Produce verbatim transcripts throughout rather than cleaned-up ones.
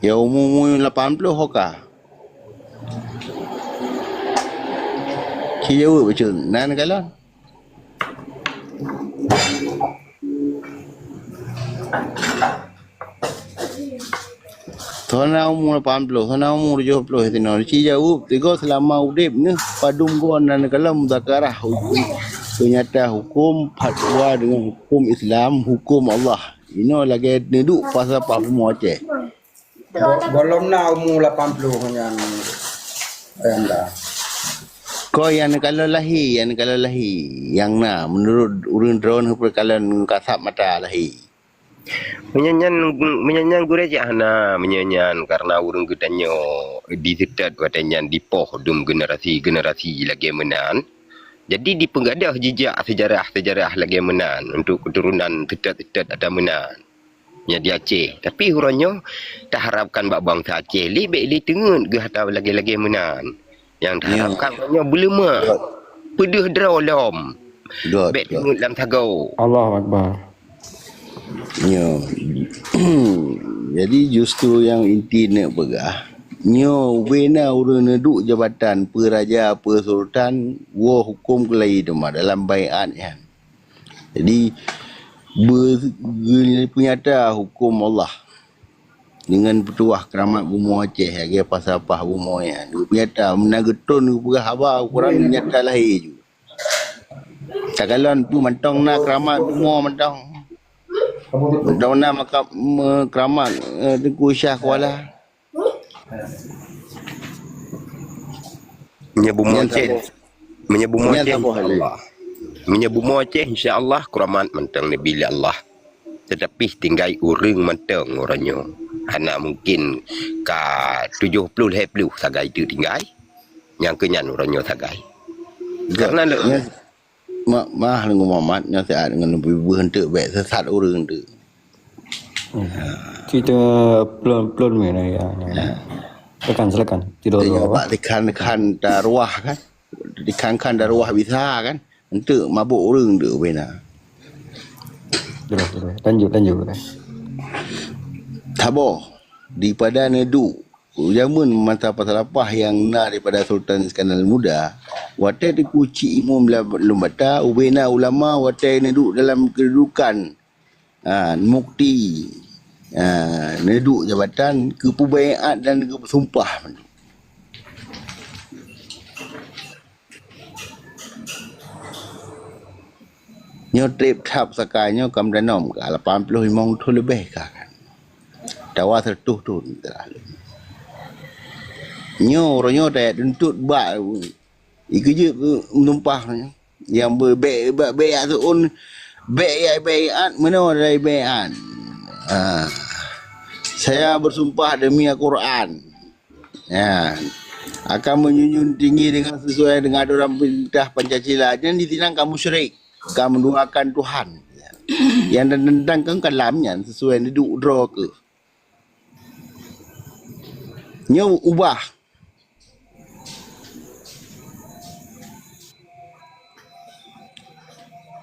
Ya umu-umu lapan ploh ho ka. Ci jaweueb bacut, nan kalon. Soe na umu lapan ploh, soe na umu tujoh ploh sinoe. Ci jaweueb, tigo selama udeb neuh padum goe nan kalon muzakarah hukum, peunyata hukum, fatwa deungon hukum Islam, hukum Allah. Inoe lagèe neuduek falsafah bumoe Aceh. Bo-, bolom na umu lapan ploh nyan, Ayanda. Ko nyang neukalon lahé, nyang neukalon lahé, nyang na, meunurot ureueng droeneuh peukalon kasab mata lahé. Meunyan nyan, meunyan nyan gurée cit hana, meunyan nyan karena ureueng geutanyoe diseutôt watée nyan dipoh dum generasi-generasi lagée meunan. Jadi dipeugadôh jijak seujarah-seujarah lagée meunan untuk keuturonan seutôt-seutôt ata meunan. Nyan di Aceh. Tapi uroe nyoe taharapkan bak bansa Aceh lé bék lé teungeut geuh ata lagée-lagée meunan. Nyang taharapkan uroe nyoe beuleumah. Beutôi. Peudeuh droe lom. Beutôi, beutôi. Bék teungeut lam sagoe. Allahu Akbar. Nyoe. Jadi justru nyang inti neuk peugah, nyoe ubé na ureueng neuduek jabatan peue raja, peue sultan, woe huköm keulayi teuma dalam baiat nyan. Jadi, beu-, geupeunyata huköm Allah deungon peutuwah keuramat bumoe Aceh lagée falsafah bumoe nyan. Geupeunyata, meunan geuton geupeugah haba, Quran geunyata lahé ju. Takalon peue mantong na keuramat bumoe mantong. Mantong na maka-, me-, keuramat, eh, Teungku Syah Kuala. Meunyoe bumoe Aceh, meunyoe bumoe Aceh, insya Allah. Meunyoe bumoe Aceh, insya Allah, keuramat mantong neubi lé Allah. Tetapi tinggai ureueng mantong uroe nyoe. Hana mungkin ka tujoh ploh lhée ploh sagai teuk tinggai. Nyang keu nyan uroe nyoe sagai. Karena le- Ma-, maah Teungku Muhammad, nyoe siat ngon beuh-beuh enteuk bék sesat ureueng tu. Hmm. Cerita plon, plon meunan ya. Ya. Silakan, silakan. Tidak apa-apa. Bak dikhan-khan taruah kan? Dikhan-khan taruah bisa kan? Enteuk mabök ureueng tu bina. Terus, terus. Lanjut, lanjut. Saboh, daripada neuduek Jameun masa falsafah nyang na daripada Sultan Iskandar Muda, watée Teungku Chik Imum lam-, lôn bata, ubé na ulama watée neuduek dalam keududukan, ha, mukti, ha, neuduek jabatan, geupeubaiat dan geupeusumpah. Nyoe treb that saka nyoe ka meudanom ka lapan ploh limong thon leubeh ka kan. Tawa seratus thon telah lom. Nyoe uroe nyoe tatuntut bak ikeujeuet meutumpah nyoe. Nyang be-, bék, bék, bék jak seuôn, bék jak baiat, meunoe dari baiat. Ha. Saya bersumpah demi Al-Quran. Ya, akan menjunjung tinggi dengan sesuai dengan aturan perintah Pancasila. Nyan di sinan ka musyrik, ka menduakan Tuhan. Ya. Yang ditentangkan kalam nyan sesuai neuduek droe keuh. Nyoe ubah.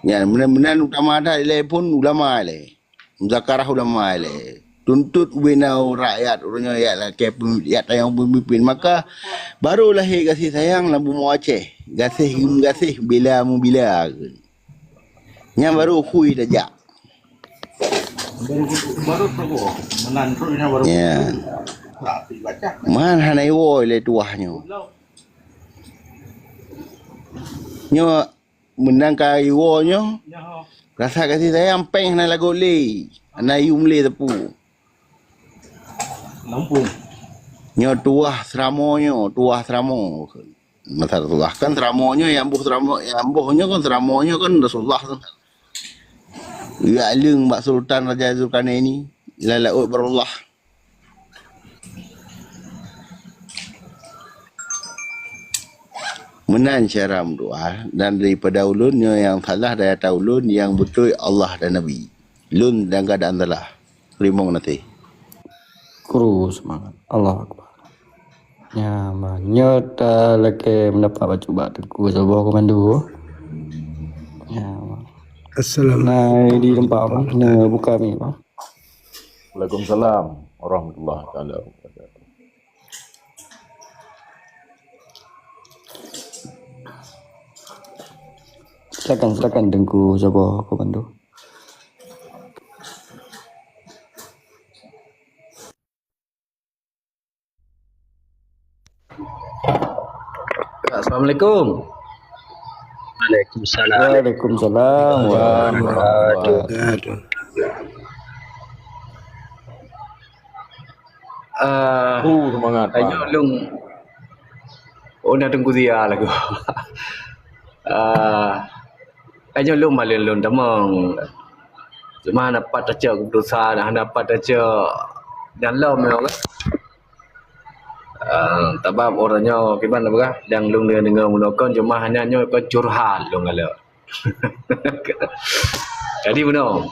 Nyan meunan-meunan utama that ilée phon ulama ilée. Muzakarah ulama ilée. Tuntut ubé na rakyat uroe nyoe jak lakée pem-, jak tanyong peumimpin. Maka, barô lahé gaséh sayang lam bumoe Aceh. Gaséh geumeugaséh, bila meubila. Nyan barô khui tajak. Baru, baru tahu, meunan trok nyan baru. Ya. Tapi baca. Man hana iwoe lé tuwah nyoe. Nyoe Meunan ka iwoe nyoe, rasa gaséh sayang péng hana lagot lé, hana yum lé teupeu. Lampung. Nyoe tuwah seuramoe nyoe, tuwah seuramoe. Masa Rasulullah kan seuramoe nyoe, nyang boh seuramoe, nyang boh nyoe kan seuramoe nyoe kan Rasulullah tu. Geujak leueng bak Sultan Raja Zulkarnaini, lam laôt barô Allah. Meunan cara meudoa, dan daripada ulôn nyoe nyang salah, daripada ulôn nyang beutôi Allah dan Nabi. Lôn dan keadaan salah. Teurimong gaséh. Kru seumangat. Allahu Akbar. Nyan, nyoe talakée meudapat bacut bak Teungku saboh komando. Nyan. Assalamualaikum. Nah, di tempat apa? Nah, buka mic, Bang. Waalaikumsalam. warahmatullahi taala wabarakatuh. Silakan, silakan Teungku, sapa komando? Assalamualaikum. Waalaikumsalam. Waalaikumsalam warahmatullahi wabarakatuh. Ah, Uh, semangat, tanyoe Pak. Lôn, oh, na Teungku Zia lagoe. Ah, tanyoe lôn malém lôn tamong. Cuma hana pat tacok keuputusan, hana pat tacok nyang lom nyoe kan. Ah, sabab uroe nyoe kiban peugah, dan lôn deungoe-deungoe bunoe kon, cuma hanya nyoe kon curhat lôn galak. Jadi bunoe.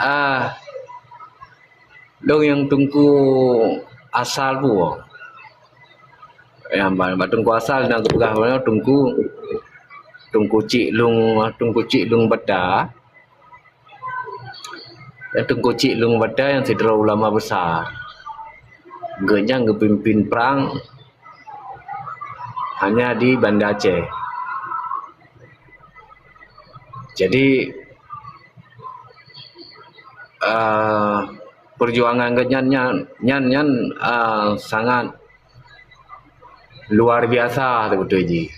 Ah, lôn nyang Teungku asal peue? Nyang ba-, bak Teungku asal na geupeugah bunoe Teungku, Teungku Cik Lôn, Teungku Cik Lôn Bata. Teungku Cik Lôn Bata nyang sidroe ulama besar. Geuhnyan geupimpin prang hanya di Banda Aceh. Jadi, ah, perjuangan geuhnyan nyan, nyan, nyan, ah, sangat luar biasa beutôi jih,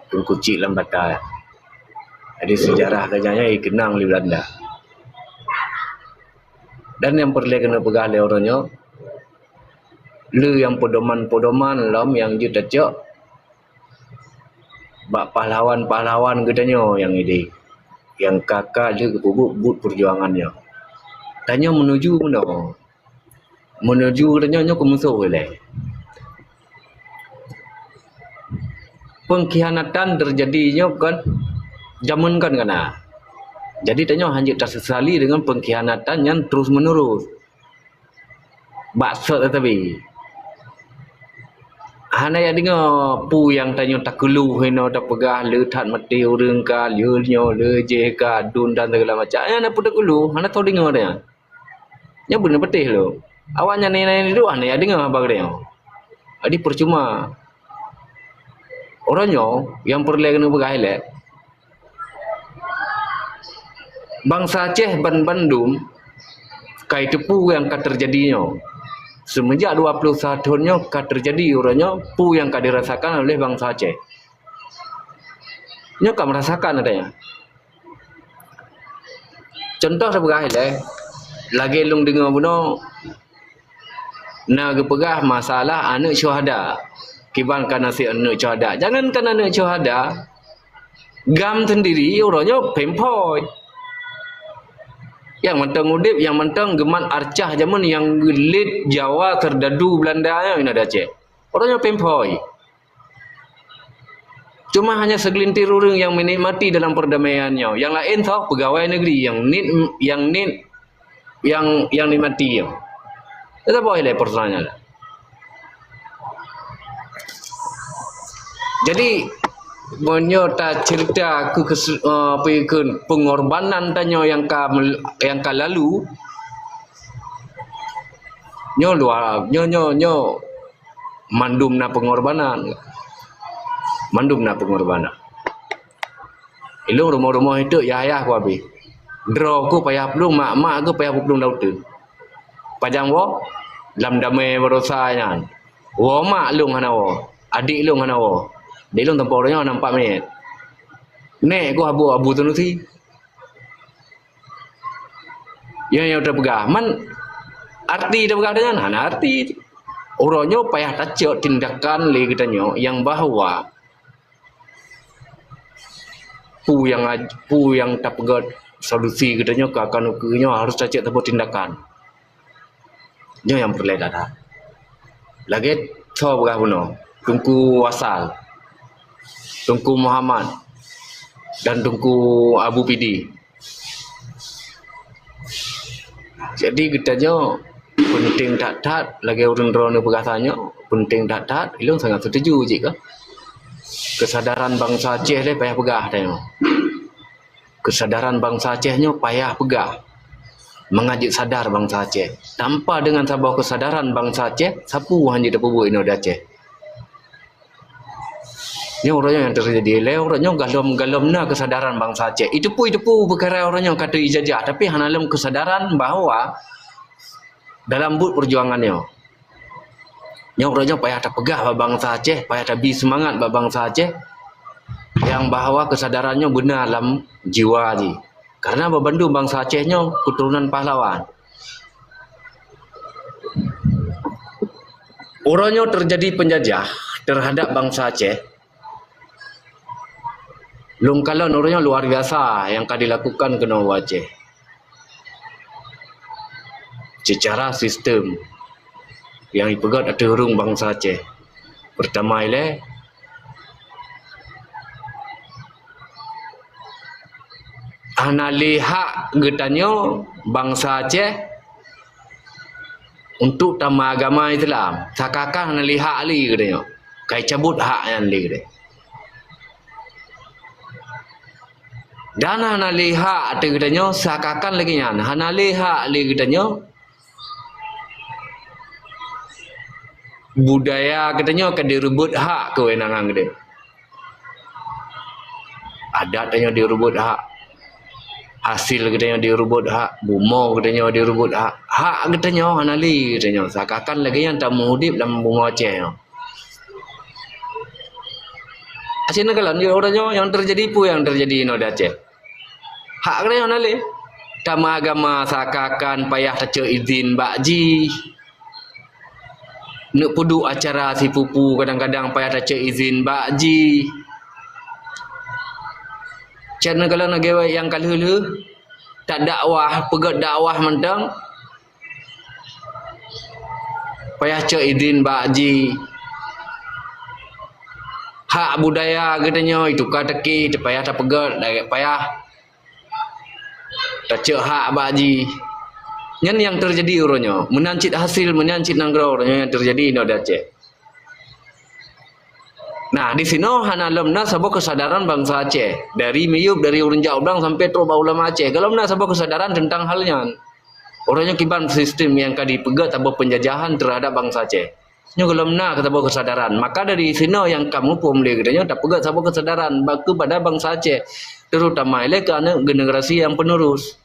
Teungku Cik Lôn Bata. Jadi, sejarah geuhnyan nyan dikenang lé Belanda. Dan nyang peureulée keuneuk peugah lé uroe nyoe, le nyang peudoman-peudoman lom nyang jeuet tacok bak pahlawan-pahlawan geutanyoe nyang idéh, nyang ka-ka lheueh geupeubuet buet peujuangan nyoe. Tanyoe meunuju meunoe. Meunuju tanyoe nyoe keu musoh ilée. Pengkhianatan teujadi nyoe kon jameun kon ka na. Jadi tanyoe hanjeuet tasesali deungon pengkhianatan nyan terus menerus. Bak sot teutabé. Hana jak deungoe peue nyang tanyoe takeuluh inoe tapeugah le that maté ureuëng ka, le nyoe, le jéh ka, dun dan segala macam. Nyan peue takeuluh, hana tho deungoe tanyoe. Nyan beuneupatéh lom. Awaknyan nyan duek hana jak deungoe haba geutanyoe. Jadi peucuma. Uroe nyoe nyang peureulée keuneuk peugah ilée, bansa Aceh ban bandum ka jiteupeue nyang ka teujadi nyoe. Seumeujak dua ploh sa thon nyoe ka teujadi uroe nyoe peue nyang ka dirasakan oleh bansa Aceh. Nyoe ka meurasakan geutanyoe. Contoh teupeugah ilée, lagée lôn deungoe bunoe, na geupeugah masalah aneuëk syuhada. Kiban ka naseb aneuëk syuhada. Jangankan aneuëk syuhada, GAM sendiri uroe nyoe péng phôi. Nyang mantong udeb, nyang mantong geumat arcah jameun nyang geulet Jawa seurdadu Belanda nyoe inoe di Aceh. Uroe nyoe péng phôi. Cuma hanya segelintir ureuëng nyang menikmati dalam perdamaian nyoe. Nyang laén tho peugawai negeri nyang nit, nyang nit, nyang, nyang nikmati nyoe. Teutabôh ilée peureulée nyan. Jadi, meunyoe taceurita keu, keu, eh, apa keu pengorbanan tanyoe nyang ka mel-, nyang ka lalu, nyoe luar, nyoe, nyoe, nyoe mandum na pengorbanan. Mandum na pengorbanan. Ilôn rumoh-rumoh itu yah-yah ku abéh. Droe ku payah plueng, mak-mak ku payah plueng lam uteuen. Pajan woe? Lam damé baroesa nyan. Woe mak lôn hana woe. Adék lôn hana woe. Adék lôn teumpat uroe nyoe hana empat minit. Nék ku Abu, Abu Sanusi. Nyang, nyang teupeugah, man arti teupeugah nyan? Hana arti. Uroe nyoe payah tacok tindakan lé geutanyoe nyang bahwa peue nyang aj-, peue nyang tapeugét solusi geutanyoe ka, ka nyoe harôh tacok saboh tindakan. Nyoe nyang peureulée that-that. Lagée tho peugah bunoe, Teungku Wasal, Teungku Muhammad, dan Teungku Abu Pidi. Jadi geutanyoe peunteng that-that, lagée ureuëng droeneuh peugah tanyoe, peunteng that-that, ilôn sangat seutuju jih keu keusadaran bansa Aceh lé payah peugah tanyoe. Keusadaran bansa Aceh nyoe payah peugah. Mangat jeuet sadar bansa Aceh. Tanpa deungon saboh keusadaran bansa Aceh, sapeue hana jeuet tapeubuet inoe di Aceh. Nyoe uroe nyoe nyang teujadi. Lé uroe nyoe galom-galom na keusadaran bansa Aceh. Iteupeue-iteupeue peukara uroe nyoe ka teu ijajah, tapi hana lom keusadaran bahwa dalam buet peujuangan nyoe. Nyoe uroe nyoe payah tapeugah bak bansa Aceh, payah tabi seumangat bak bansa Aceh, nyang bahwa keusadaran nyoe beuna lam jiwa jih. Karena banmandum bansa Aceh nyoe keuturonan pahlawan. Uroe nyoe teujadi peunjajah teuhadap bansa Aceh, lôn kalon uroe nyoe luar biasa nyang ka dilakukan keunoe u Aceh. Seucara sistem nyang jipeugét ateueh ureuëng bansa Aceh. Peurtama ilée, hana lé hak geutanyoe bansa Aceh untuk tameuagama Islam. Sakakan hana lé hak lé geutanyoe. Ka jicabut hak nyan lé geutanyoe. Dan hana lé hak ateueh geutanyoe sakakan lagée nyan. Hana lé hak lé geutanyoe budaya geutanyoe ka direubot hak keuwenangan geutanyoe. Adat geutanyoe direubot hak. Hasil geutanyoe direubot hak. Bumoe geutanyoe direubot hak. Hak geutanyoe hana lé geutanyoe. Sakakan lagée nyan tameuudeb lam bumoe Aceh nyoe. Asin kalon uroe nyoe nyang teujadi peue nyang teujadi inoe di Aceh. Hak geutanyoe hana lé. Tameuagama sakakan payah tacok idin bak jih. Neuk peuduek acara sipupu kadang-kadang payah tacok idin bak jih. Cit neukalon lagée nyang ka lheueh-lheueh, tak dakwah, peugét dakwah mantong, payah cok idin bak jih. Hak budaya geutanyoe ituka teuki, payah tapeugét, payah tacok hak bak jih. Nyan nyang teujadi uroe nyoe. Meunan cit hasil, meunan cit nanggroe uroe nyoe nyang teujadi inoe di Aceh. Nah, di sinoe hana lom na saboh keusadaran bansa Aceh. Dari miyueb, dari ureuëng jak u blang sampai trok bak ulama Aceh. Golom na saboh keusadaran teuntang hal nyan. Uroe nyoe kiban sistem nyang ka dipeugét saboh peunjajahan teuhadap bansa Aceh. Nyoe golom na saboh keusadaran. Maka dari sinoe nyang ka muphom lé geutanyoe tapeugét saboh keusadaran bak keupada bansa Aceh, terutama ilée keu aneuëk generasi nyang penerus.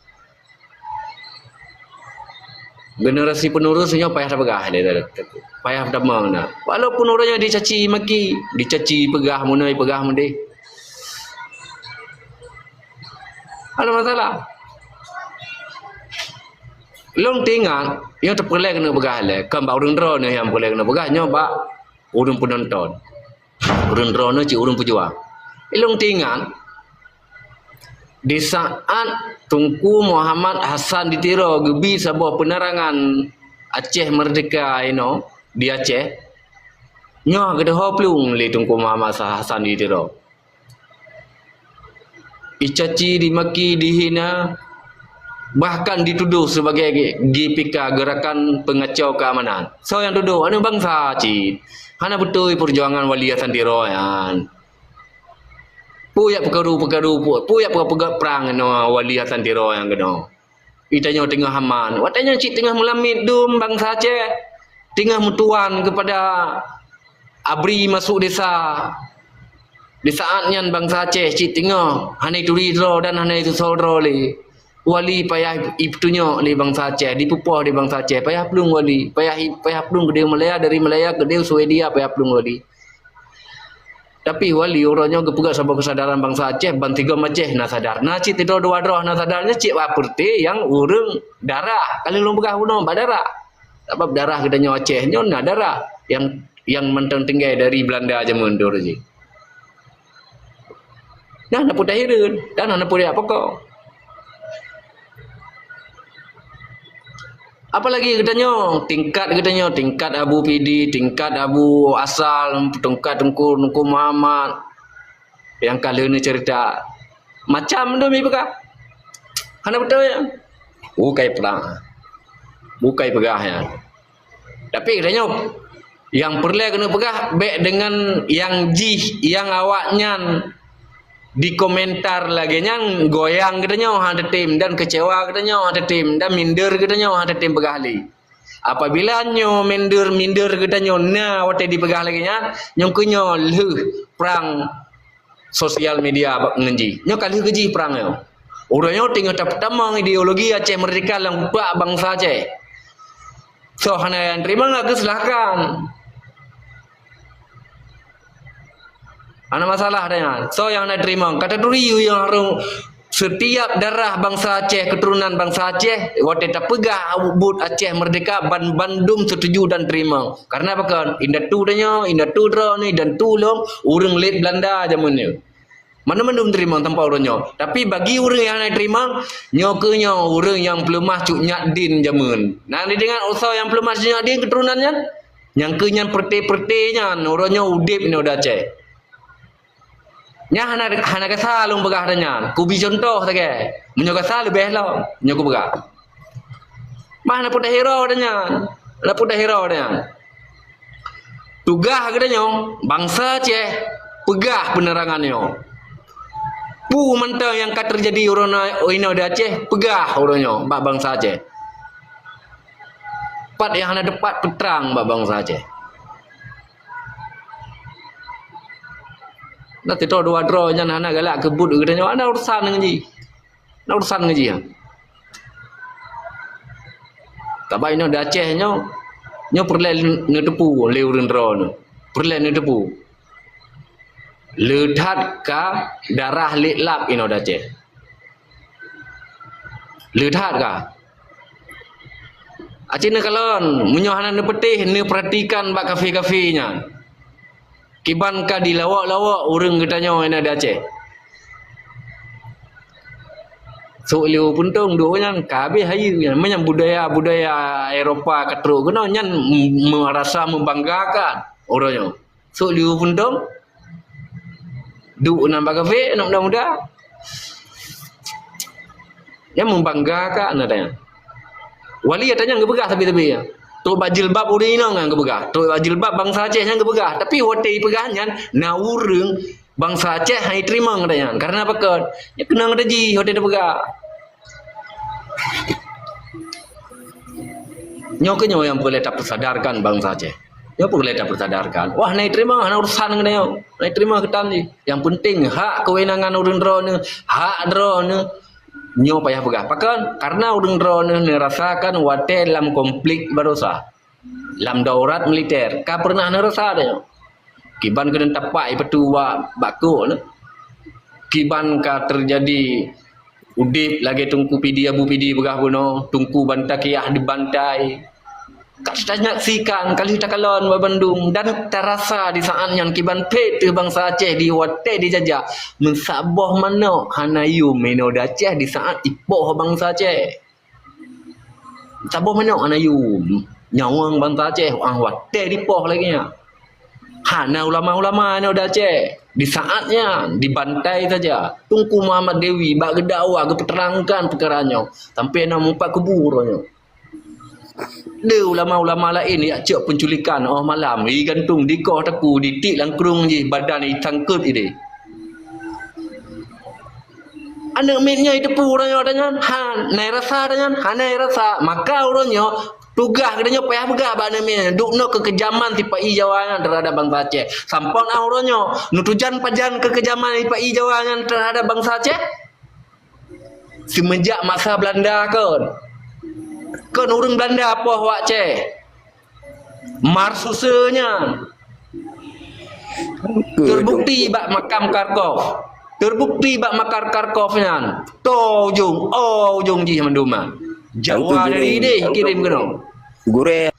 Generasi penerus nyoe payah tapeugah lé, payah tamong na. Walaupun uroe nyoe dicaci maki, dicaci peugah meunoe peugah meudeh. Hana masalah. Lôn teuingat, nyang teupeureulée keuneuk peugah lé, kon bak ureuëng droeneuh nyang peureulée keuneuk peugah, nyoe bak ureuëng peunonton. Ureuëng droeneuh cit ureuëng peujuang. Lôn teuingat, di saát Teungku Muhammad Hasan di Tiro geubi saboh peunerangan Aceh Merdeka inoe di Aceh, nyoe geudeuh plueng lé Teungku Muhammad Hasan di Tiro. Dicaci, dimaki, dihina, bahkan dituduh sebagai G P K, Gerakan Pengacau Keamanan. Soe nyang tuduh? Aneuëk bansa cit. Hana beutôi peujuangan Wali Hasan Tiro nyan. Peue jak peukaru-peukaru, peue, peue jak peupeugah prang ngon Wali Hasan Tiro nyang keunoe. Geutanyoe teungoh aman. Watée nyan cit teungoh meulamiet dum bansa Aceh, teungoh meutuan keupada abri masuk desa. Di saát nyan bansa Aceh cit teungoh hana turi droe dan hana tusoe droe lé. Wali payah ipeutunyok lé bansa Aceh, dipeupoh lé bansa Aceh, payah plueng wali, payah, payah plueng keudeh Malaya, dari Malaya keudeh Swedia payah plueng wali. Tapi wali uroe nyoe geupeugah saboh keusadaran bansa Aceh, ban tigom Aceh na sadar. Na cit sidroe dua droe na sadar nyoe cit bak peureuté nyang ureuëng darah. Ka lheueh lôn peugah bunoe bak darah. Sabab darah geutanyoe Aceh nyoe na darah nyang, nyang mantong tinggai dari Belanda jameun dulu jih. Nah, na peue tahireuen, dan na peue jak pokok. Apalagi geutanyoe, tingkat geutanyoe, tingkat Abu Pidi, tingkat Abu Asal, tingkat Teungku, Teungku Muhammad, nyang ka lheueh neuceurita. Macam tu mi peugah. Hana beutôi nyan. Bukai peugah. Bukai peugah nyan. Tapi geutanyoe, nyang peureulée keuneuk peugah, bék deungon nyang jih, nyang awaknyan Di komentar lagée nyan goyang geutanyoe hana tem dan keucewa geutanyoe hana tem dan minder geutanyoe hana tem peugah lé. Apabila nyoe minder-minder geutanyoe na watée dipeugah lagée nyan, nyoe keuh nyoe lheueh prang sosial media bak ngon jih. Nyoe ka lheueh geuh jih prang nyoe. Uroe nyoe teungoh tapeutamong ideologi Aceh Merdeka lam utak bansa Aceh. Soe hana nyang teurimong, aku silahkan. Hana masalah dah nyan. Soe nyang hana teurimong? Kata duri nyang harôh setiap darah bansa Aceh, keturunan bansa Aceh, watée tapeugah buet Aceh Merdeka, ban bandum setuju dan teurimong. Karena apa kan? Indatu dah nyoe, indatu droe ni, indatu lom, ureuëng lét Belanda zaman nyoe. Mandum-mandum teurimong tanpa ureuëng nyoe. Tapi bagi ureuëng nyang hana teurimong, nyoe keuh nyoe ureuëng nyang peuleumah cut nyak din jameun. Nah, dideungoe soe nyang peuleumah cut nyak din keuturonan nyan? Nyang keuh nyan peureuté-peureuté nyan, uroe nyoe udeb nyoe di Aceh. Nyan hana, hana gasa lôn peugah dah nyan. Kubi cuntoh sagai. Meunyoe gasa leubeh lom, nyoe kupeugah. Mah na peudeh hiro dah nyan. Na peudeh hiro dah nyan. Tugaih geutanyoe, bansa Aceh, peugah peunerangan nyoe. Peue mantong nyang ka teujadi uroe nyoe, inoe di Aceh, peugah uroe nyoe bak bansa Aceh. Pat nyang hana teupat peutrang bak bansa Aceh. Na teutoe dua droe nyan hana galak keu buet geutanyoe, hana urusan ngon jih. Na urusan ngon jih. Tabah inoe di Aceh nyoe, nyoe peureulée neuteupeue lé ureuëng droeneuh. Peureulée neuteupeue. Le that ka darah lét lab inoe di Aceh. Le that ka. Aci neukalon, meunyoe hana neupeutéh, neupeuratikan bak kafé-kafé nyan. Kiban ka dilawok-lawok ureuëng geutanyoe inoe di Aceh. Sôk liwu puntông duek nyan ka habéh hayeue nyan. Meunyan budaya-budaya Eropa ka trok keunoe nyan m-, meurasa meubanggakan uroe nyoe. Sôk liwu puntông duek nan bak kafé aneuk muda-muda. Nyan meubanggakan na tanya. Wali ata nyan geupeugah sabe-sabe. Trok bak jilbab ureuëng inong nyan geupeugah. Trok bak jilbab bansa Aceh nyan geupeugah. Tapi watée ipeugah nyan na ureuëng bansa Aceh hai teurimong ata nyan. Karena apa kon? Nyan keunong ata jih watée tapeugah. Nyoe keuh nyoe nyang peureulée tapeusadarkan bansa Aceh. Nyoe peureulée tapeusadarkan. Wah, hana teurimong, hana urusan ngon nyoe. Hana teurimong keutan jih. Nyang penting hak keuwenangan ureuëng droeneuh, hak droeneuh. Nyoe payah peugah. Pakon? Karena ureuëng droeneuh neurasakan watée lam konflik baroesa. Lam daurat militer ka pernah neurasa deh. Kiban keuneuk tapak ipeutu bak, bak kok nyoe. Kiban ka teujadi udeb lagée Teungku Pidi, Abu Pidi peugah bunoe, Teungku Banta Kiah dibantai. Ka tanyaksikan, ka lheueh takalon bandum dan tarasa di saat nyan kiban phet teuh bansa Aceh di watée dijajah. Meusaboh manok hana yum inoe di Aceh di saat ipoh bansa Aceh. Saboh manok hana yum. Nyawöng bansa Aceh, ah, watée dipoh lagée nyan. Hana ulama-ulama nyoe di Aceh. Di saat nyan, dibantai saja. Teungku Muhammad Dewi bak geudakwa geupeuterangkan peukara nyoe. Sampai na meupat kubu uroe nyoe. Deuh ulama-ulama laén jak cok penculikan óh malam, igantung dikoh teupeu, ditiek lam krueng jih, badan itangkeuet ideh. Aneuk miet nyoe iteupeue uroe nyoe ata nyan? Hana irasa ata nyan? Hana irasa. Maka uroe nyoe, tugaih geutanyoe payah peugah bak aneuk miet nyan, duknoe keu keujaman sipa-i Jawa nyan teuhadap bansa Aceh. Sampoe na uroe nyoe, neutujan pajan keu keujaman sipa-i Jawa nyan teuhadap bansa Aceh? Seumeujak masa Beulanda kon. Kon ureuëng Beulanda poh wak Aceh. Marsusa nyan. Terbukti bak makam Karkov. Terbukti bak makam Karkov nyan. To ujong, oh ujong jih mandum nyan. Jawa dari ideh kirim keunoe. Gurée.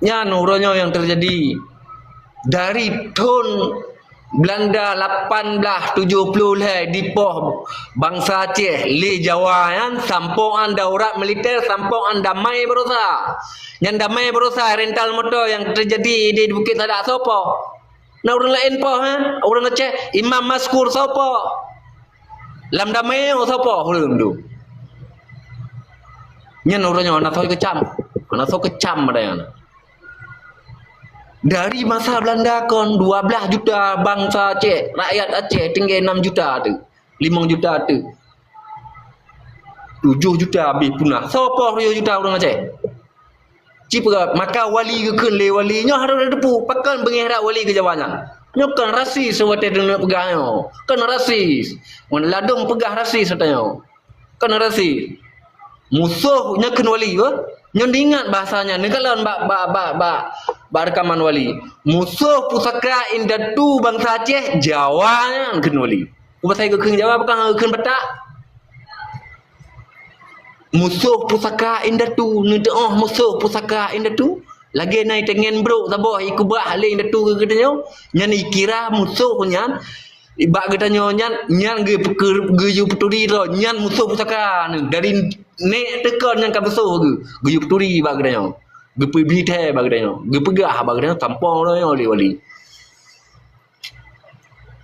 Nyan uroe nyoe nyang teujadi. Dari thon Beulanda lapan blaih tujoh ploh lhée dipoh bansa Aceh lé Jawa nyan, sampoe an daurat militer, sampoe an damai baroesa. Nyan damai baroesa rental moto nyang teujadi di Bukét Sadak soe poh? Na ureuëng laén poh, ha? Ureuëng Aceh, Imam Maskur soe poh? Lam damé soe poh ureuëng tu? Nyan uroe nyoe hana soe keucam. Hana soe keucam pada nyan. Dari masa Belanda kon dua blaih juta bansa Aceh, rakyat Aceh tinggai enam juta tu, limong juta tu. Tujoh juta habéh punah. Soe poh tujoh juta ureuëng Aceh? Ci peugah, maka wali geukheun lé wali nyoe harôh teupeue. Pakon beungéh rab wali keu Jawa nyan? Nyoe kon rasis watée deungon peugah nyoe. Kon rasis. Ngon ladom peugah rasis watée nyoe. Kon rasis. Musoh nyoe kheun wali bah. Nyoe ingat bahasa nyan. Neukalon bak, bak, bak, bak, bak reukaman wali. Musoh pusaka indatu bansa Aceh, Jawa nyan kheun wali. Peue pasai geukheun Jawa, pakon geukheun Batak? Musoh pusaka indatu, neuteuoh musoh pusaka indatu. Lagée na itengen brok saboh ikubah lé indatu keu geutanyoe, nyan ikira musoh nyan bak geutanyoe nyan, nyan geupeu-, geuyue peuturi droe, nyan musoh pusaka nyan. Dari nék teuh kon nyan ka musoh geu-, geuyue peuturi bak geutanyoe. Geupeubithée bak geutanyoe, geupeugah bak geutanyoe, sampoe droe nyoe lé wali.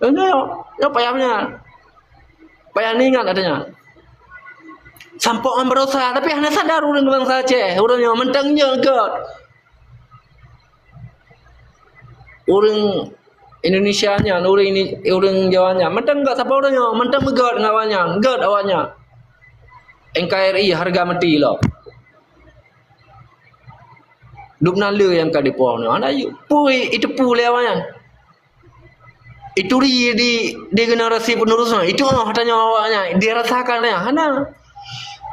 Eh, nyoe, nyoe payah nyan. Payah ingat katanya. Sampoe ngon barosa, tapi hana sadar ureuëng bansa Aceh. Ureuëng nyoe mantong nyoe göt. Ureuëng Indonesia nyan, ureuëng ini, ureuëng Jawa nyan, mantong göt sampoe ureuëng nyoe, mantong meugöt ngon awak nyan, göt awak nyan. N K R I harga mati lom. Dubna le nyang ka dipoh nyoe. Hana yue. Pui iteupeue lé awak nyan. Ituri di, di generasi penerus nyoe. Itu oh tanyoe awak nyan. Dirasakan nyan. Hana.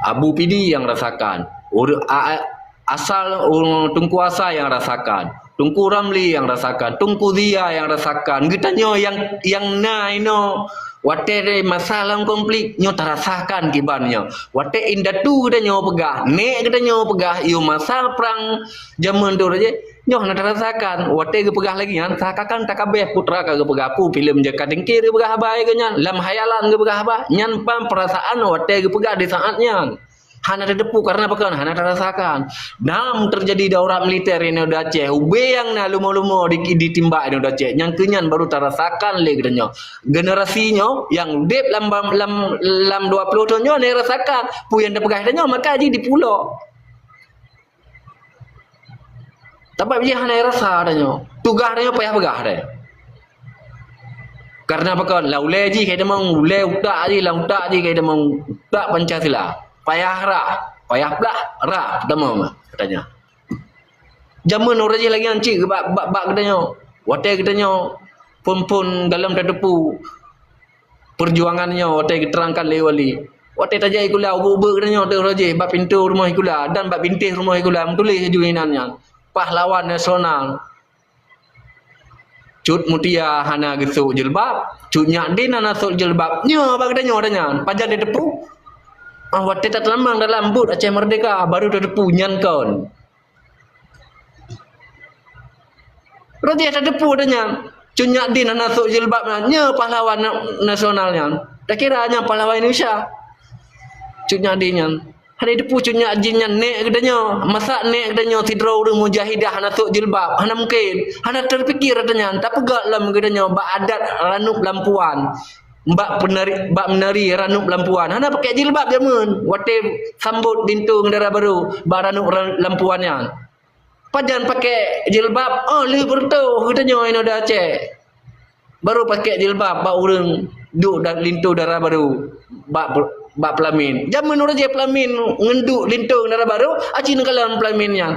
Abu Pidi yang rasakan. Ur-, a-, a-, asal ureuëng Teungku Asa yang rasakan. Teungku Ramli yang rasakan. Teungku Zia yang rasakan. Geutanyoe yang, yang na inoe. Watée masa lam konflik, nyoe tarasakan kiban nyoe. Watée indatu geutanyoe peugah, nék geutanyoe peugah, yôh masa prang jameun tu raja, nyoe hana tarasakan. Watée geupeugah lagi nyan, seakan-akan takabeh putra ka geupeugah, peue filem Jaka Tingkir geupeugah haba keu nyan, lam hayalan geupeugah haba, nyan pan peurasaan watée geupeugah di saat nyan. Hana tateupeue karena pakon, hana tarasakan. Nam teujadi darurat militer inoe di Aceh, ubé nyang na lumo-lumo di, ditimbak inoe di Aceh. Nyang keu nyan baru tarasakan lé geutanyoe. Generasi nyoe nyang udeb lam, lam, lam dua ploh thon nyoe hana rasakan. Peue nyang tapeugah geutanyoe maka jih dipulok. Tapi jih hana rasa tanyoe. Tugaih tanyoe payah peugah deh. Karena pakon, lam ulée jih kai tamong, ulée utak jih, lam utak jih kai tamong utak Pancasila. Payah rah, payah plah, rah, tamong katanya. Jameun uroe jih lagi nyan cit bak, bak, bak geutanyoe. Watée geutanyoe phon-phon dalam tateupeue perjuangan nyoe watée geuterangkan lé wali. Watée tajak sikula, ubeuek-ubeuek geutanyoe teuh uroe jih bak pintoe rumoh sikula dan bak bintéh rumoh sikula meutuléh laju inan nyan, pahlawan nasional. Cut Mutia hana geusok jilbab, Cut Nyak Din hana sok jilbab. Nyoe bak geutanyoe tanyan, pajan tateupeue? Ah, watée tateumeung dalam buet Aceh Merdeka, baru tateupeue nyan kon. Roti tateupeue tanyan, Cut Nyak Din hana sok jilbab nyan, nyoe pahlawan na-, nasional nyan. Takira nyan pahlawan Indonesia. Cut Nyak Din nyan. Hana teupeue Cut Nyak Din nyan nék geutanyoe. Masa nék geutanyoe sidroe ureuëng mujahidah hana sok jilbab? Hana mungken. Hana teupikir geutanyoe. Tapeugah lom geutanyoe bak adat ranup lampuan. Bak penari, bak menari ranup lampuan. Hana pakai jilbab jameun. Watée sambot linto dara barô bak ranup ra-, lampuan nyan. Pajan pakai jilbab? Oh, lheueh beureutoh geutanyoe inoe di Aceh. Baru pakai jilbab bak ureuëng duek da-, linto dara barô bak, bak peulamén. Jameun uroe jih peulamén ngon duek linto dara barô, aci neukalon peulamén nyan.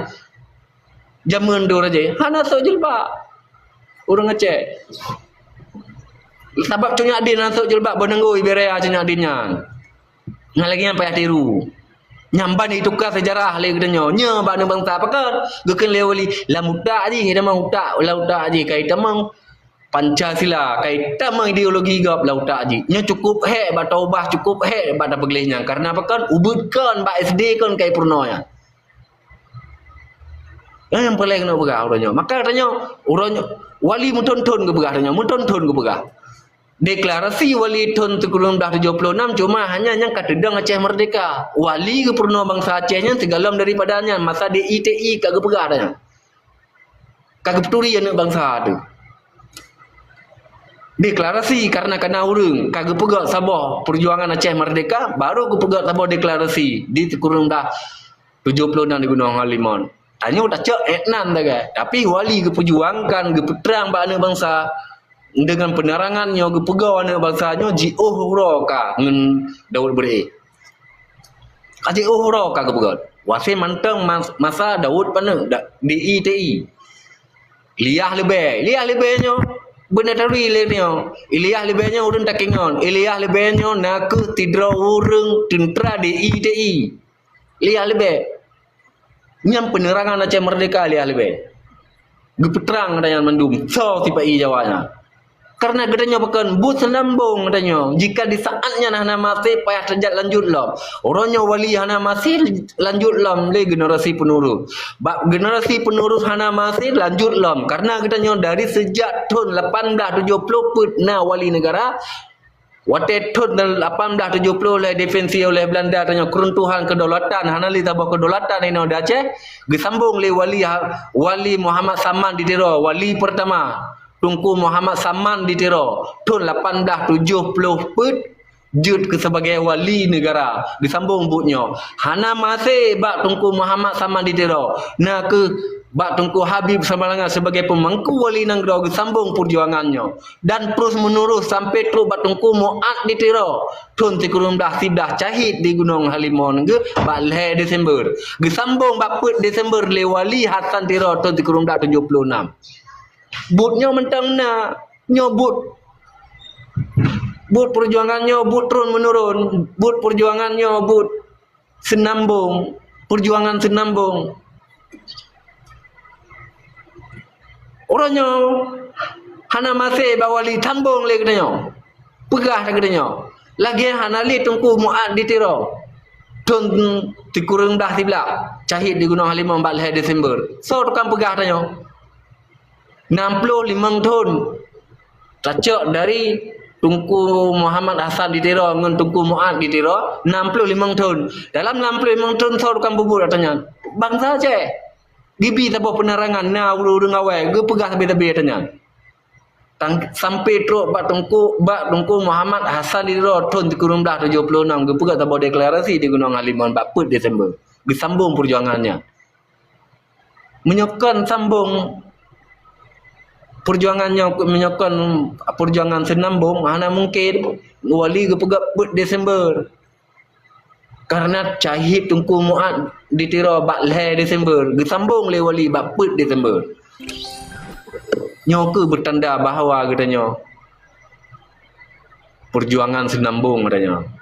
Jameun dua raja hana sok jilbab. Ureuëng Aceh. Sabab Cut Nyak Din hana sok jilbab, beunanggôi ibarat Cut Nyak Din nyan. Nyan lagée nyan payah tiru. Nyan ban ituka seujarah lé geutanyoe. Nyoe bak aneuk bansa pakon? Geukheun lé wali, lam utak jih, lam utak, lam utak jih kai tamong Pancasila, kai tamong ideologi gob lam utak jih. Nyoe cukup hék bak taubah, cukup hék bak tapeugleh nyan. Karena pakon? Ubit kon bak S D kon kai peurunoe nyan. Nyan nyang paléng keuneuk peugah uroe nyoe. Maka tanyoe, uroe nyoe, wali meuthon-thon geupeugah tanyoe, meuthon-thon geupeugah. Deklarasi wali thon sikureueng blah tujoh ploh nam cuma hanya nyang ka teudong Aceh Merdeka. Wali geupeurunoe bansa Aceh nyan sigohlom daripada nyan masa D I T I ka geupeugah tanyoe. Ka geupeuturi aneuk bansa teuh. Deklarasi karena kana ureuëng ka geupeugah saboh perjuangan Aceh Merdeka, baru geupeugah saboh deklarasi di sikureueng blah tujoh ploh nam di Gunong Halimun. Tanyoe tacok ék nan sagai. Tapi wali geupeujuangkan, geupeutrang bak aneuk bansa. Deungon peunerangan nyoe geupeugah aneuk bansa nyoe jiôh uroe ka ngon Daud Beureue. Ka jiôh uroe ka geupeugah. Watèe mantong mas-, masa Daud paneuk da-, di I T I. Ilyas Leubè. Ilyas Leubè nyoe beuna turi lé nyoe. Ilyas Leubè nyoe ureueng takingon. Ilyas Leubè nyoe na kheueh sidroe ureueng teuntra di I T I. Ilyas Leubè. Nyan peunerangan Aceh Merdeka Ilyas Leubè. Geupeutrang geutanyoe mandum, soe sipa-i Jawa nyan. Karena geutanyoe pakon buet seunambong geutanyoe. Jika di saat nyan hana maté payah teujak lanjut lom. Uroe nyoe wali hana maté lanjut lom lé generasi penerus. Bak generasi penerus hana maté lanjut lom. Karena geutanyoe dari sejak thon lapan belas tujoh ploh peuet na wali negara, watèe thon lapan belas tujoh ploh lhèe diinvasi oleh Belanda tanyoe keuruntuhan kedaulatan, hana lé saboh kedaulatan inoe di Aceh, geusambong lé wali ha-, Wali Muhammad Saman di Tiro, wali pertama, Teungku Muhammad Saman di Tiro, thon lapan belas tujoh ploh peuet jeuet keu sebagai wali negara. Geusambong buet nyoe. Hana maté bak Teungku Muhammad Saman di Tiro. Na kheueh bak Teungku Habib Samalanga sebagai peumangku wali nanggroe geusambong peujuangan nyoe. Dan terus menerus sampai trok bak Teungku Muat di Tiro. Thon sikureueng blah siblah cahid di Gunong Halimon geuh bak lhèe Desember. Geusambong bak peuet Desember lé Wali Hasan Tiro thon sikureueng blah tujoh ploh nam. Buet nyoe mantong na, nyoe buet, buet peujuangan nyoe buet turun menurun, buet peujuangan nyoe buet seunambong, peujuangan seunambong. Uroe nyoe hana maté bak wali, sambong lé geutanyoe. Peugah lé geutanyoe. Lagèe hana lé Teungku Muat di Tiro. Thon sikureueng blah siblah, cahid di Gunong Halimon bak lhèe Desember. Soe tukang peugah tanyoe? Nam ploh limong thon. Tacok dari Teungku Muhammad Hasan di Tiro ngon Teungku Muat di Tiro, nam ploh limong thon. Dalam nam ploh limong thon, soe tukang peubuet ata nyan? Bansa Aceh. Geubri saboh peunerangan, na ureueng-ureueng awai geupeugah sabe-sabe ata nyan. Tang-, sampai trok bak Teungku, bak Teungku Muhammad Hasan di Tiro thon sikureueng blah tujoh ploh nam geupeugah saboh deklarasi di Gunong Halimon bak peuet Desember. Geusambong peujuangan nyan. Meunyoe kon sambong peujuangan nyoe, meunyoe kon peujuangan seunambong, hana mungken wali geupeugah peuet Desember. Karena cahid Teungku Muat di Tiro bak lhèe Desember, geusambong lé wali bak peuet Desember. Nyoe keuh beutanda bahwa geutanyoe peujuangan seunambong geutanyoe.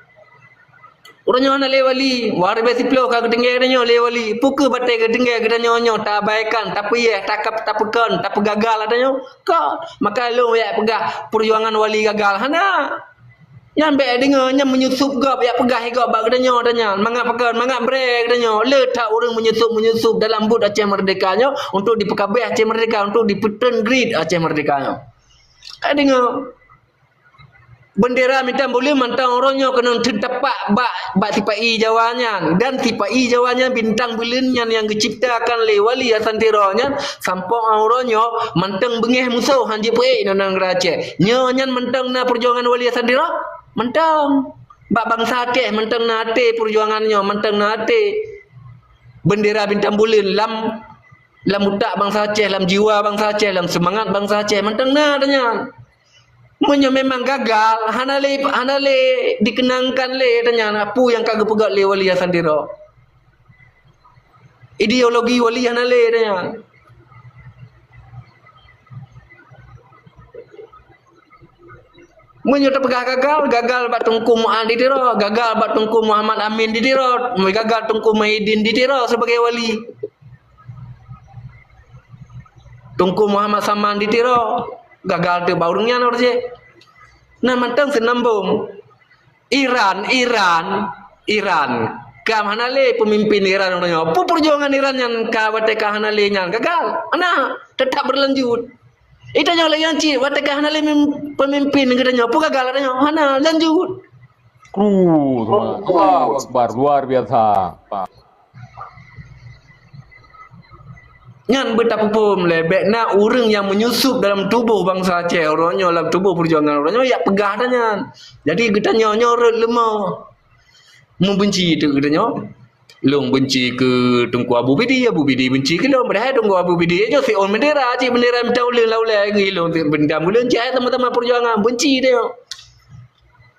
Uroe nyoe hana lé wali, wari bèe siploh ka geutinggai geutanyoe lé wali. Peu kheueh batèe geutinggai geutanyoe nyoe taabaikan, tapeuyèh, takab, tapeukon, tapeugagalan geutanyoe? Ka, maka lôn jak peugah peujuangan wali gagal? Hana. Nyan bèk deungoe, nyan menyusup gob, jak peugah gob bak geutanyoe, geutanyoe. Mangat pakon, mangat brèe geutanyoe. Le that ureueng menyusup-menyusup dalam buet Aceh Merdeka nyoe untuk dipeukabeh Aceh Merdeka, untuk dipeuteun grit Aceh Merdeka nyoe. Ka deungoe. Bendera bintang buleuen mantong uroe nyoe keuneuk teutapak bak, bak sipa-i Jawa nyan. Dan sipa-i Jawa nyan bintang buleuen nyan nyang geuciptakan lé Wali Hasan Tiro nyan, sampoe uroe nyoe mantong beungèh musoh han jipeuék inoe nanggroe Aceh. Nyoe nyan mantong na peujuangan Wali Hasan Tiro? Mantong. Bak bansa Aceh mantong na até peujuangan nyoe, mantong na até bendera bintang buleuen lam, lam utak bansa Aceh, lam jiwa bansa Aceh, lam seumangat bansa Aceh, mantong na ata nyan. Meunyoe memang gagal, hana lé, hana lé dikenangkan lé ata nyan peue nyang ka geupeugah lé Wali Hasan Tiro. Ideologi Wali hana lé ata nyan. Meunyoe tapeugah gagal, gagal bak Teungku Muat di Tiro, gagal bak Teungku Muhammad Amin di Tiro, gagal Teungku Muhyiddin di Tiro sebagai wali. Teungku Muhammad Saman di Tiro, gagal teuk bak ureueng nyan, ureueng jih. Nah, mantong seunambong. Iran, Iran, Iran. Ka hana lé peumimpin Iran uroe nyoe. Peue peujuangan Iran nyan ka watèe ka hana lé nyan? Gagal. Hana, teutap beulanjut. Ita nyoe lagèe nyan cit, watèe ka hana lé mim-, peumimpin geutanyoe, peue gagal geutanyoe? Hana, lanjut. Kru, Allahu Akbar, luar biasa. Nyan beutapeuphom lé, bèk na ureueng nyang menyusup dalam tuboh bansa Aceh uroe nyoe, lam tuboh peujuangan uroe nyoe, jak peugah ata nyan. Jadi geutanyoe nyoe rhot leumo. Meubenci teuk geutanyoe. Lôn benci keu Teungku Abu Pidie, Abu Pidie benci keu lôn. Padahai Teungku Abu Pidie nyoe siôn bendera, cit bendera mita ulèe lam ulèe ngon lôn, bendera ulôn cit hai sama-sama peujuangan, benci tanyoe.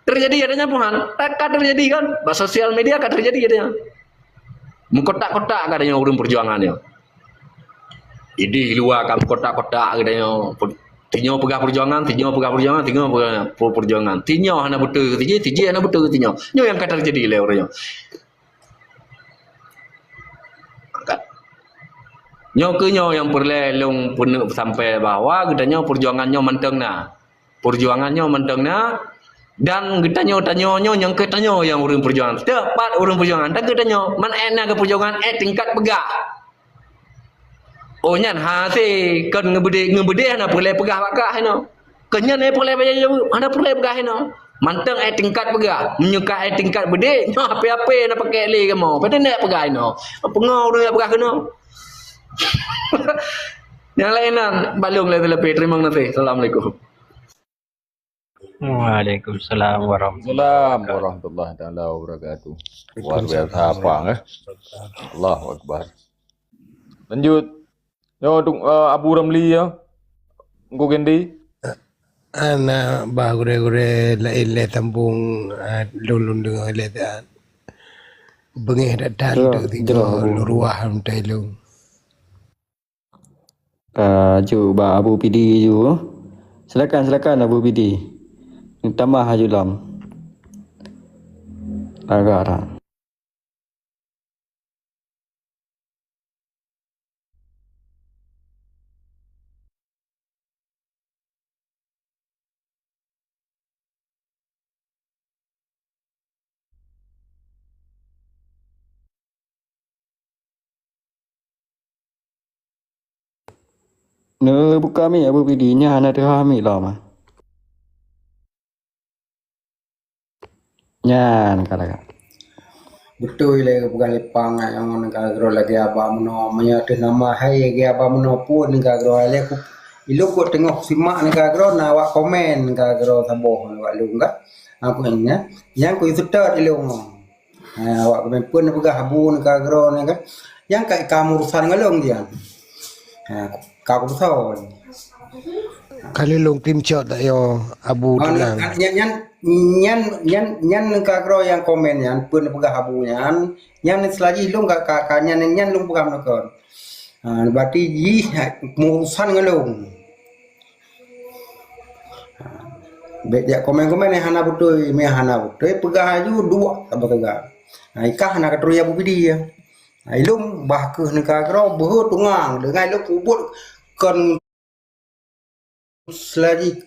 Teujadi ata nyan, Fuhan. Ka, ka teujadi kan? Bak sosial media ka teujadi ata nyan. Meukotak-kotak ka ata nyoe ureueng peujuangan nyoe. Idéh luwa ka meukotak-kotak ka ata nyoe. Sinyoe peugah peujuangan, sinyoe peugah peujuangan, sinyoe peugah pu-, peujuangan. Sinyoe hana beutôi keu sijih, sijih hana beutôi keu sinyoe. Nyoe nyang ka teujadi lé ureueng nyoe. Nyoe keuh nyoe nyang peureulèe lôn peuneuk peusampai bahwa geutanyoe peujuangan nyoe mantong na. Peujuangan nyoe mantong na, dan geutanyoe, tanyoe nyoe nyang keuh tanyoe nyang ureueng peujuangan. Teuk pat ureueng peujuangan, dan geutanyoe man ék na keu peujuangan ék tingkat peugah. Oh nyan hase kon ngeubeude, ngeubeude hana peureulèe peugah bak kah inoe. Kon nyan ék peureulèe bak jaweueb, hana peureulèe peugah inoe. Mantong ék tingkat peugah. Meunyoe ka ék tingkat beudé, nyoe ape-ape na pakèk lé kamoe. Pati nèk peugah inoe. Peungoh ureueng jak peugah keunoe. Nyang laén nan, balong lé teulapeh. Terima kasih. Assalamualaikum. Waalaikumsalam warahmatullahi Salam wabarakatuh. Warahmatullahi taala wabarakatuh. Luar biasa apa, eh? Allahu Akbar. Lanjut. Nyoe, Tung-, eh, Abu Ramli, ya. Teungku Gendi. Ana bah gurèe-gurèe laén lé sambông, eh, lôn, lôn deungö lé, eh, beungéh that-that. Jroh, jroh, Abu. Lôn ruah meutai lôn. Ka jok bak Abu Pidie ju. Silakan, silakan Abu Pidie. Tamah aju lom. Agak dah. Neubuka mic Abu Pidie, nyan hana teuhah mic lom ah. Nyan ka lagak. Beutôi lé geupeugah lé Pang, nyang ngon ka keudroe lagèe haba meunoe. Meunyoe teuh nama hai lagèe haba meunoe pun ka keudroe lé ku, ilôn kok teungoh simak ka keudroe na awak komen ka keudroe saboh awak lôn ka. Aku nyan, nyan ku seutôt ilôn. Ha, awak komen pun peugah Abu ka keudroe nyan ka. Nyang ka, ka meurusan ngon lôn dia. Ha, ka kupeusôn. Ka lôn klim cot dak yo Abu. Oh, Tunang. Nyan, nyan, nyan, nyan, nyan ka keudroe nyang komen nyan, peue neupeugah Abu nyan, nyan seulagi lôn ka, ka, ka nyan, nyan lôn peugah meunokon. Ha, berarti jih meurusan ngon lôn. Ha, bèk jak komen-komen nyang hana beutôi, nyang hana beutôi peugah aju dua saboh teuga. Ha, ikah hana ka turi Abu Pidie. Ha, ilôn bah kheueh neuka keudroe beuhe tungang deungon ilôn peubuet kon seulagi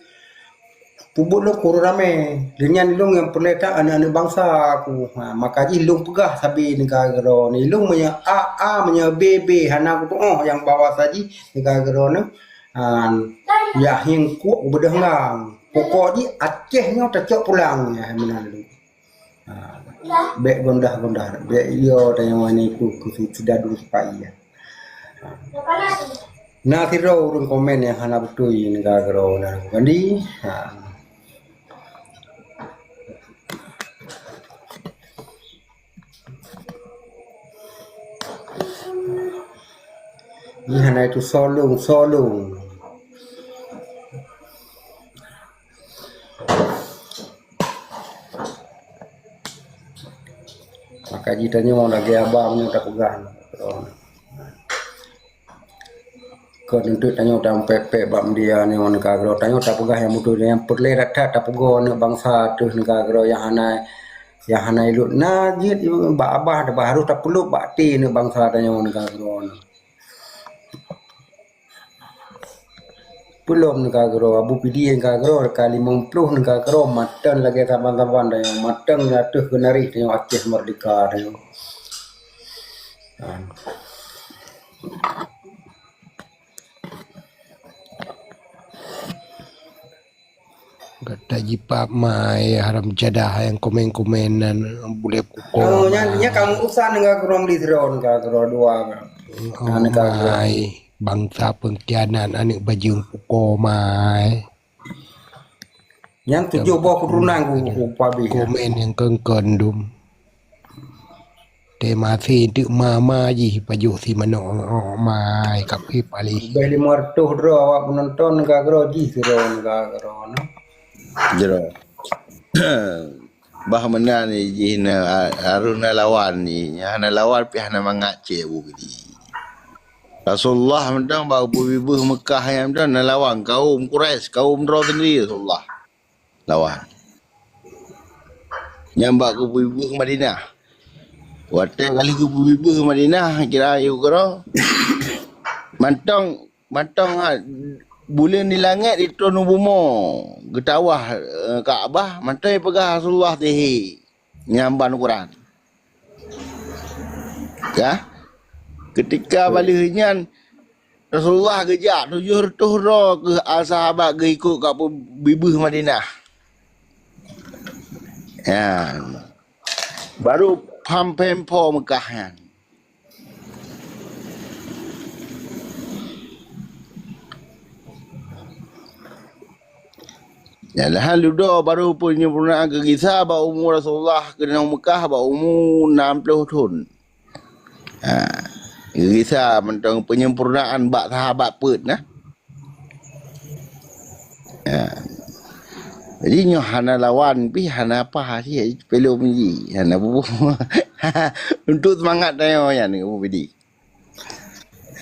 peubuet lôn kureueng ramé. Deunyan ilôn nyang peureulèe that aneuk-aneuk bansa ku. Ha, maka jih lôn peugah sabe neuka keudroe nyoe. Ilôn meunyoe A, A, meunyoe B, B, hana kutu'oh nyang bahwa saji neuka keudroe nyoe. Ha, yah hieng kuek beudôh ngang. Pokok jih Aceh nyoe tacok pulang, ya, meunan lôn. Ha, bèk gondah-gondah, bèk yo tanyoe nyan itu keu si-, sidadu sipa-i. Ha. Na sidroe ureueng komen nyang hana beutôi neuka keudroe na Abu Kandi. Ha. Nyan hana itu solong, solong. Maka jih tanyoe lagèe abang nyoe tapeugah. Kon untuk tanyoe tampék-pék bak media nyoe neuka keudroe. Tanyoe tapeugah nyang beutôi, nyang peureulèe that-that tapeugoe aneuk bansa teuh neuka keudroe nyang hana, nyang hana ilôt. Na jeuet bak abah, bah harôh tapeulop bak até aneuk bansa tanyoe neuka keudroe. Peulom neuka keudroe, Abu Pidie neuka keudroe, ka limong ploh neuka keudroe, mantong lagèe saban-saban tanyoe, mantong ateueh keunaréh tanyoe Aceh Merdeka tanyoe. Gata jipap mai haram jadah nyang komen-komen nan bulèe kuko. Oh, nyan, nyan ka urusan neuka keudroe di drone ka keudroe dua. Oh, nyan ka keudroe. Mai, bangsa pengkhianat aneuk bajeueng kuko mai. Nyan tujoh boh keturunan ku, ku pabéh. Komen nyang keun-keun dum. Watèe maséng teuk ma-ma jih pajoh si manok, mai ka pih paléh. Leubeh limong reutôh droe awak peunonton ka keudroe jih sidroe ka keudroe nyoe. Jroh. Bah meunan jih na, harôh na lawan jih. Nyang hana lawan pih hana mangat cit Abu Pidie. Rasulullah mantong bak geupeubiet Meukah nyan mantong na lawan kaum Quraisy, kaum droe sendiri Rasulullah lawan. Nyan bak geupeubiet Madinah. Watèe ka lheueh geupeubiet Madinah, kira yue keudroe. Mantong, mantong, ha, buleuen di langèt, di tron u bumoe, geutawah, eh, Ka'bah, mantong jipeugah Rasulullah sihé. Nyan ban ukuran. Ka? Keutika bak lheueh nyan, Rasulullah geujak tujoh reutôh droe keuh sahabat geuh ikot ka peubiet Madinah. Nyan. Baru pham phèn po Meukah nyan. Nyan, dan dudoe baru penyempurnaan geugisa bak umu Rasulullah keunong Meukah bak umu nam ploh thon. Ha, geugisa mantong penyempurnaan bak sahabat peuet na. Ha. Jadi nyoe hana lawan pih, hana apa sih, pelom ji, hana bu-, untuk semangat tanyoe nyan Abu Pidie.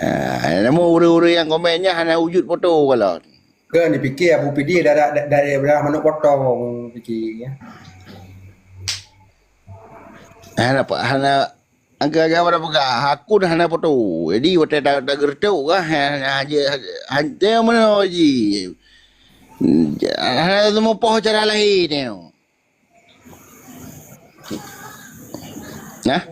Ha, namun ureueng-ureueng nyang komen nyan hana wujud foto kalon. Kan dipike Abu Pidie darah, darah, darah manok potong pike, ya. Hana apa, hana, agak-agak pada peugah, akun hana foto. Jadi watèe ta-, tageureutok kah, hana, hana, hana, hana, hana, hana, hana, hana, hana, hana, hana, hana, hana, hana, hana, Nah.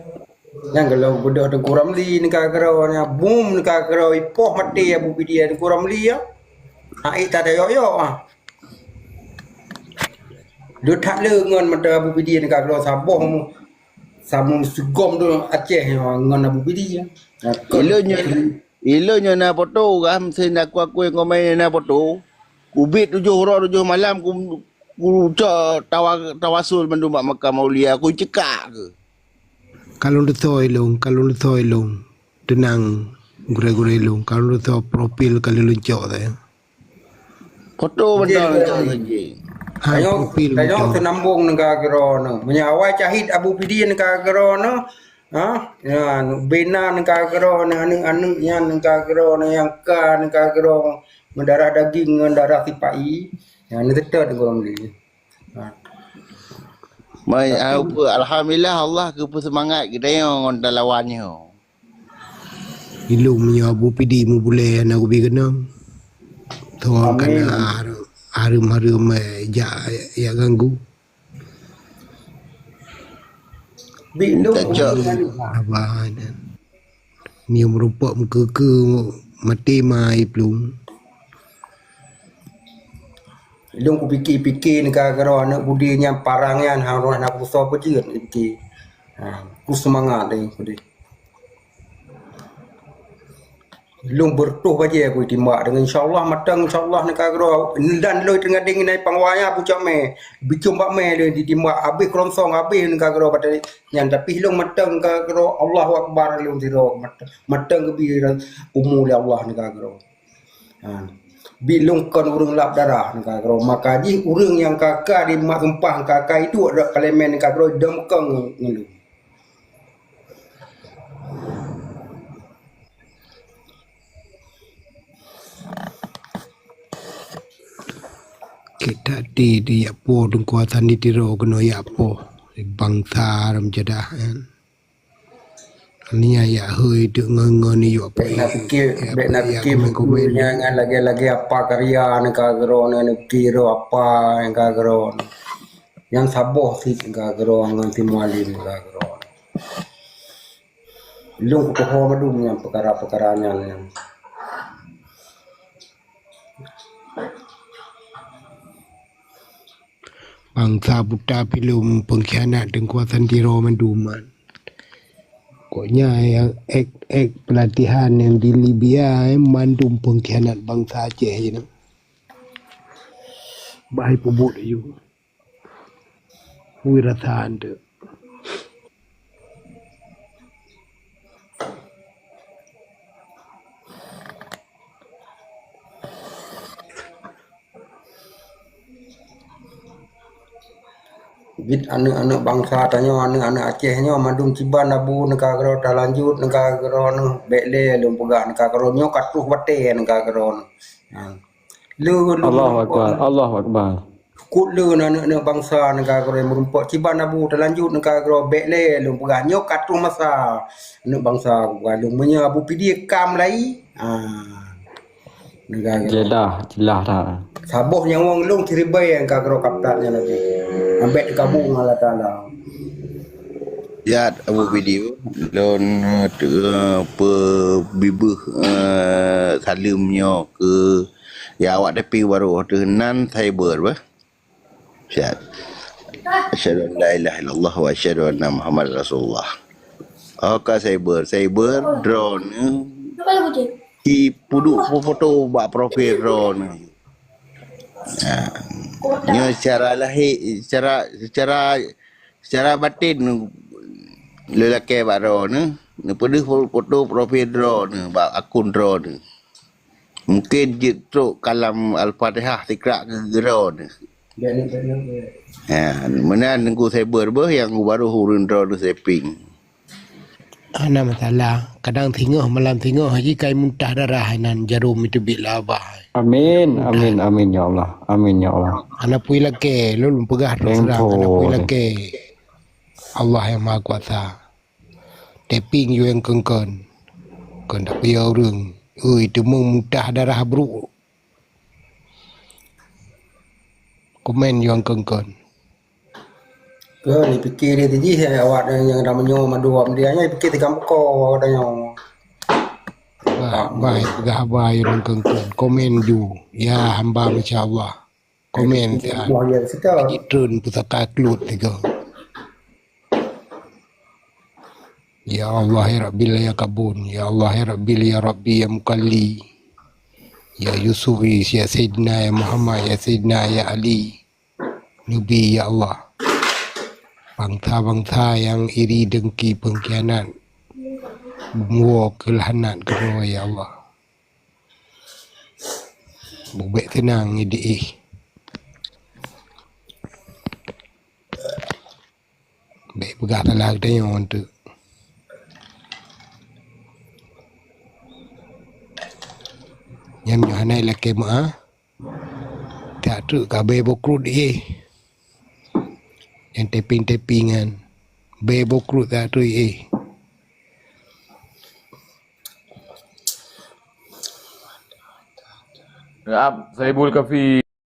Nyang geulong beudôh Teungku Ramli nangka keudroe nyan, bum nangka keudroe ipoh maté Abu Pidie Teungku Ramli ya. Hai tak ada yok-yok ah. Dua that le ngon mata Abu Pidie nangka keudroe saboh mu. Samu seugom tu Aceh ngon Abu Pidie ya. Nah, Ilôn nyoe, ilôn nyoe na foto kah, meusé na kuakui ngon mé na foto. Kubiet tujoh uroe tujoh malam ku, kucok tawa-, tawasul mandum bak makam aulia, kucekak keuh. Ka lôn tutoe ilôn, ka lôn tutoe ilôn. Teunang gurée-gurée ilôn, ka lôn tutoe profil ka lôn cok saya. Foto mantong cok lagi. Hai profil tanyoe mantong. Seunambong nangka keudroe nyoe. Meunyoe awai cahit Abu Pidie nangka keudroe nyoe, ha? Ya, bina nangka keudroe nyoe, aneuk-aneuk nyan nangka keudroe nyoe, nyang ka nangka keudroe, meudarah daging ngon darah sipa-i. Ya, neuteutôt gohlom lé. Ha. Mai, tapi ah, alhamdulillah Allah geupeuseumangat geutanyoe ngon talawan nyoe. Ilôn meunyoe Abu Pidie mubulée hana kubi keunong. Tuhan kana hareuem-hareuem, eh, jak, jak ganggu. Bi lôn Cocok. Abah nyan. Nyoe meurumpok meukeue-keue maté ma iplueng. Lôn kupike-pike nangka keudroe aneuk budi nyan parang nyan harôh na kusoe peujeuet pike. Ha, kuseumangat deh kudeh. Lôn beureutoh bajée kuitimbak deungon insya Allah matang insya Allah nangka keudroe dan lôn teungadeng nai pangwaya pucok mé, bicong bak mé lôn ditimbak habéh keuronsong habéh nangka keudroe batée nyan tapi lôn matang nangka keudroe Allahu Akbar lôn sidroe matang, matang geubi umu lé Allah nangka keudroe. Ha. Bi lôn kon ureuëng lap darah nangka keudroe maka jih ureuëng nyang ka ka di mak seumpah ka ka iduek rot kalemen nangka keudroe dom kong ngon lôn. Kita ti di yak po dengkuatan di tiro kena yak po bangsa ram jadah kan. Ni yak hui tu ngon ngon ni yak po. Bek nak fikir, bek nak fikir buku nyan kan lagi-lagi apa karya nangka keudroe nangka keudroe apa nangka keudroe. Nyang saboh sit nangka keudroe ngon si mualim nangka keudroe. Lôn kutuho mandum nyang peukara-peukara nyan, nyan. Bangsa buta pih lôn peungkhianat teungku Hasan Tiro mandum nyan. Kok nyan nyang ek-ek peulatihan nyang di Libya, eh, mandum peungkhianat bangsa Aceh je nyan. Bah ipeubuet laju. Ui rasa anteuk. Bit aneuëk-aneuëk bansa tanyoe, aneuëk-aneuëk Aceh nyoe, mandum kiban abu neuka keudroe talanjut neuka keudroe neuh, bék lé lôn peugah neuka keudroe nyoe ka troh watée neuka keudroe neuh. Ha. Lé lôn Allahu Akbar, Allahu Akbar. Kut lé aneuëk-aneuëk bansa neuka keudroe meurumpok kiban abu talanjut neuka keudroe bék lé lôn peugah nyoe ka troh masa aneuëk bansa kupeugah lôn meunyoe Abu Pidie kam lai. Ha. Neuka keudroe. Jedah, jelah that. Saboh nyawöng lôn siribée nyang ka keudroe kaplat nyan lagée. Ambek kabu ngon Allah Taala. Siat Abu Pidie, lôn, eh, te-, eh, peubibeuh, eh, saleuem nyoe keu ya awak tapi baru teuh nan cyber bah. Siat. Asyhadu an la ilaha illallah wa asyhadu anna Muhammad Rasulullah. Oh, ka cyber, cyber drone. Di puduk foto bak profil drone. Ha. Nyoe secara lahir, secara, secara, secara batin lelaki bak drone, neupeudeuh foto profil drone bak akun drone. Mungkin jeuet trok kalam Al-Fatihah sikrak keu drone. Ya, meunan nunggu cyber beuh nyang baru ureuëng drone setting. Hana masalah. Kadang singoh malam singoh haji kai muntah darah nan jarum itu bit labah. Amin, amin, amin ya Allah. Amin ya Allah. Hana pui lakée, lôn peugah terus terang, hana pui lakée. Allah yang Maha Kuasa. Tapping yue nyang keungkeun. Keu tapiôh ureuëng. Ui, teumong muntah darah brok. Komen yue nyang keungkeun. Keu dipike dia tadi, eh, awak nyang dah meunyoe mandua dia nyan dipike tiga meuko dah nyoe. Bah, bah, peugah haba yue nyang keungkeun. Komen ju. Ya hamba masya Allah. Komen siat. Wah, ya, setor. Jitreun pusaka klut tiga. Ya Allah ya Rabbil ya Kabun. Ya Allah ya Rabbil ya Rabbi ya Mukalli. Ya Yusufi ya Sayyidina ya Muhammad ya Sayyidina ya Ali. Nabi ya Allah. Bangsa-bangsa yang iri dengki pengkhianat. Bumwo keulhanat keudroe ya Allah. Bubek teunang ngi diih. Bék peugah salah geutanyoe teuk. Nyan nyoe hana ilakée meuah. Tak treuk ka bé bokrut ié. Nyang taping-taping nyan bé bokrut tak treuk ié. Naam, Saibul Kafi.